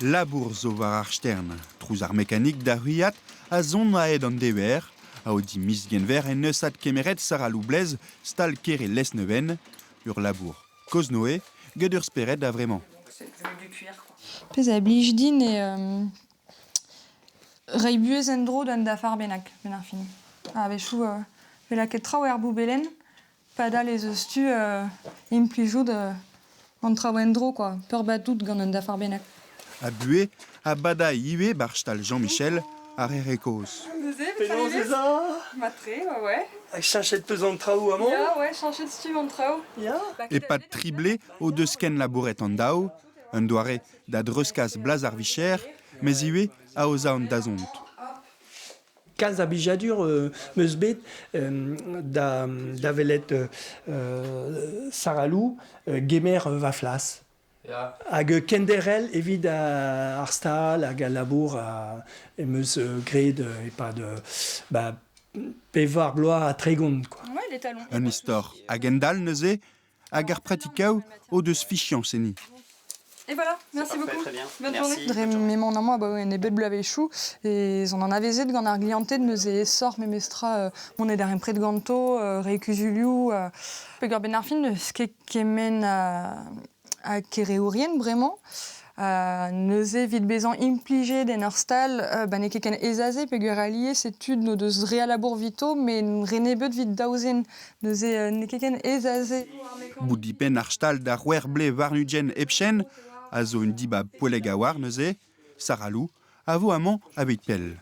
Labour zo war ar stern. Trouz ar mekanik da c'hwiad a son aet an dever. Aodi miz Genver en deus adkemeret Sarah Loublez stal kêr e Lesneven. Ur labour kozh-Noe get ur spered a-vremañ. Pezh a blij din eo reiñ buhez en-dro d'un dafar bennak, benn ar fin. A-wechoù e vez lakaet traoù er boubelenn Padal ez eus tu implijout an traoù en-dro kwa, peurbadout gant un dafar bennak. Ha buhez a bada ivez 'barzh stal Jean-Michel ar re kozh. Penaos ez a? Mat-tre, ouais, ouais. Ha cheñchet 'peus an traoù amañ? Ya, ouais, cheñchet stumm an traoù. Ya. E-pad tri blez o deus kenlabouret an daou, un doare da dreuzkas blaz ar vicher, mes ivez aozañ an dazont. Kalz a blijadur 'm eus bet da, da welet Sarah Lou gemer va flas. Hag kenderc'hel evit ar stal hag al labour em eus graet e-pad ba, 34 bloaz ha 30. Quoi. Un istor a-gendall neuze hag ar pratikaoù o deus fiziañs enni. Et voilà, merci beaucoup. Très bien. Bonne journée. Dre m'emaon amañ abaoe un nebeud bloavezhioù ez on anavezet gant ar glianted neuze aesoc'h memestra mont e darempred ganto, reiñ kuzulioù. Peogwir benn ar fin n'eus ket kement a kereourien bremañ. Neuze evit bezañ implijet en ur stal, ba n'eo ket ken aes aze peogwir alies e tud n'o deus re a labour 'vito met re nebeut 'vit daou zen. Neuze n'eo ket ken aes aze. Bout dipenn ar stal da c'hwec'h vloaz warn-ugent hepken a zo un dibab poellek a-walc'h neuze. Sarah Lou a vo amañ aveit pell.